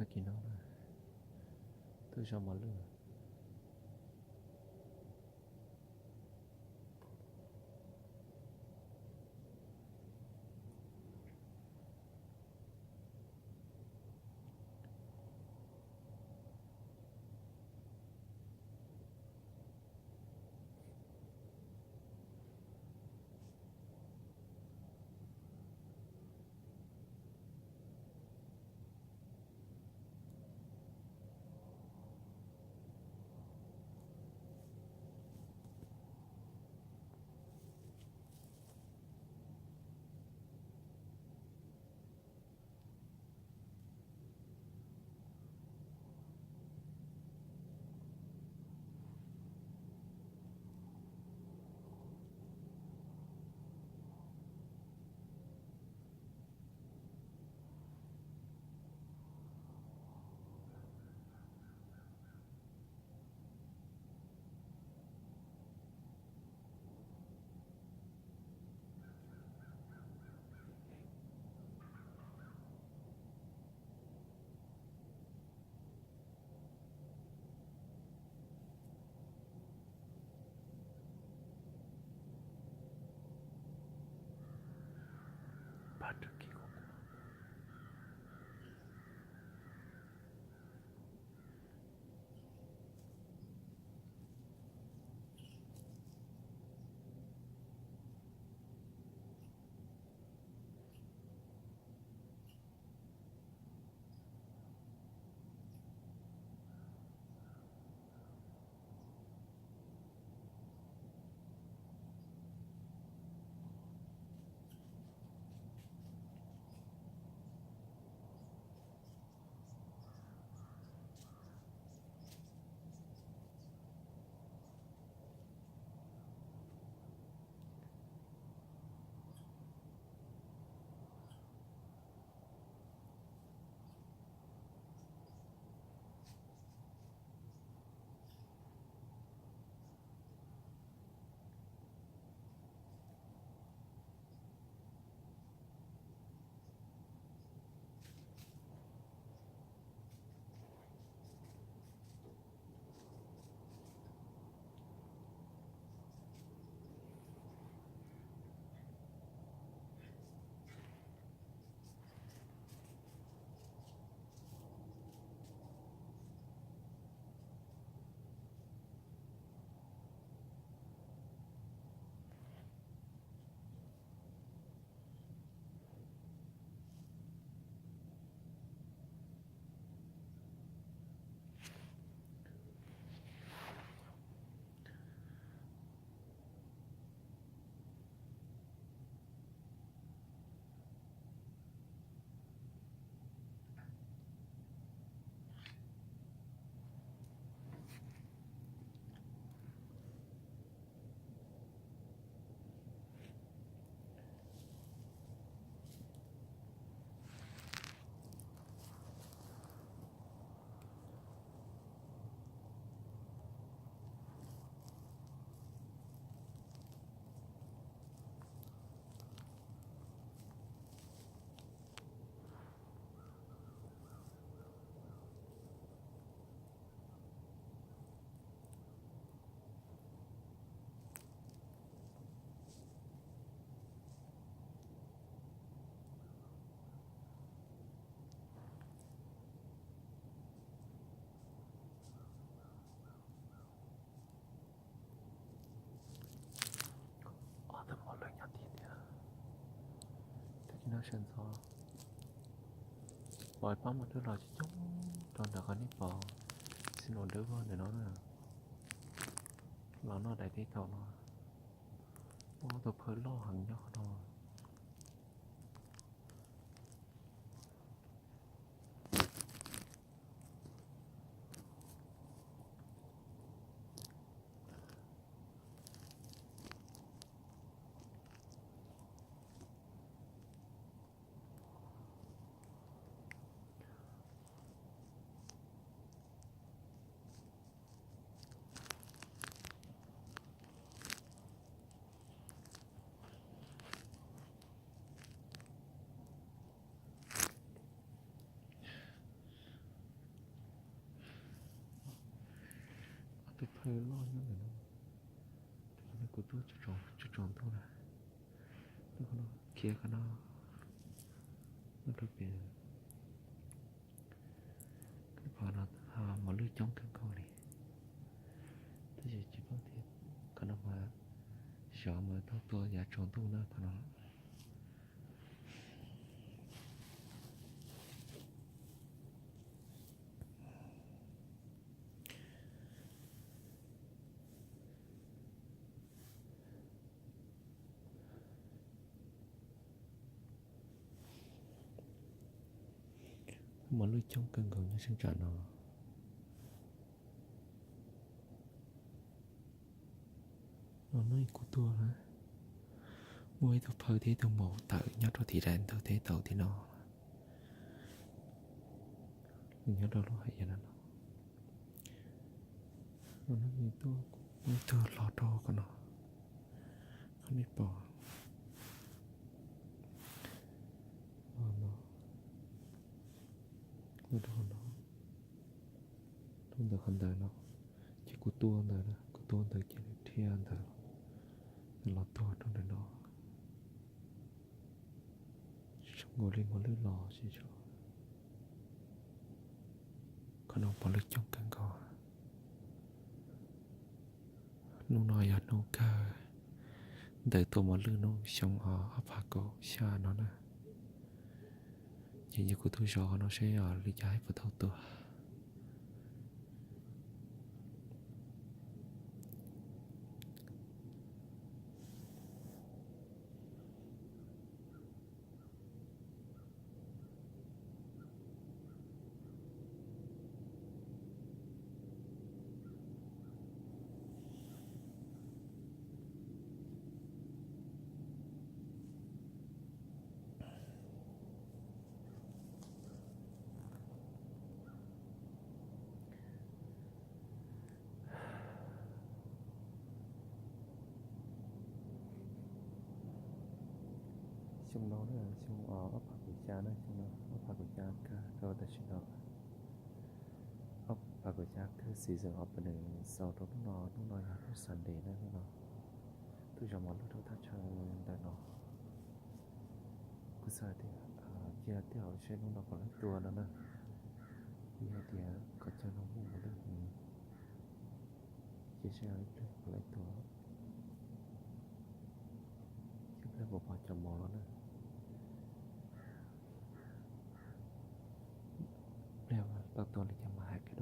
Tag kis no na, twb zov mos lwj. Ob tug mos lwj nyob tiag tiag. Tag kis no sawv ntxov pom pab mos lwj los coob coob rau ntawm qhov nej pom xi no dawb vog ntawm no na. Los noj daim teb thaum no, muaj ob tug phawj loj heev nyob qhov no. Loj nyob ntawm no, kuv tuaj tsaus ntuj na, tuaj qhov no khiav qhov no, tuaj rau pem lub pas no, mos lwj coob kawg nkaus li. Tab sis tsis paub tias qhov no mas zov mas tau tua yav tsaus ntuj na qhov no. Mos lwj coob kawg nkaus nyob sab nram no. No no kuv tuaj na, muaj ib tug phawj thiab ib tug maum tawm nyob rau tim daim ntug teb tau tim no, nws nyob rau lub hais yam no. No no, ib tug los rau qhov no, qhov nej pom no, los rau qhov no, rau ntawm qhov ntawd no, ces kuv tua ntawd, kuv tua ntawd ces nws dhia ntawd, nws los tuag rau ntawm no. Zoo nkaus li mos lwj los tsis tso. Qhov no mos lwj coob kawg nkaus. Hnub no yog hnub kawg ntawm tua mos lwj hnub xyoo ob phav kaum xya no na. Ces yog kuv tuaj zov no seb li cas puas tau tua. Xyoo no na, xyoo ob phav kaum xya na, xyoo no ob phav kaum xya kawg rau tam sim no. Ob phav kaum xya kawg season opening xaus rau hnub no, hnub no yog hnub Sunday na, hnub no tuaj zov mos lwj rau thaj chaw ntawm no. Kuv xav tias cia tej zaum seb hnub no puas laib tua no na. Vim hais tias qhov chaw no muaj mos lwj heev, ces seb ib pliag puas laib tua, ib pliag puas pom cov mos los na. Pliag tau tua li cas mas hais kawg.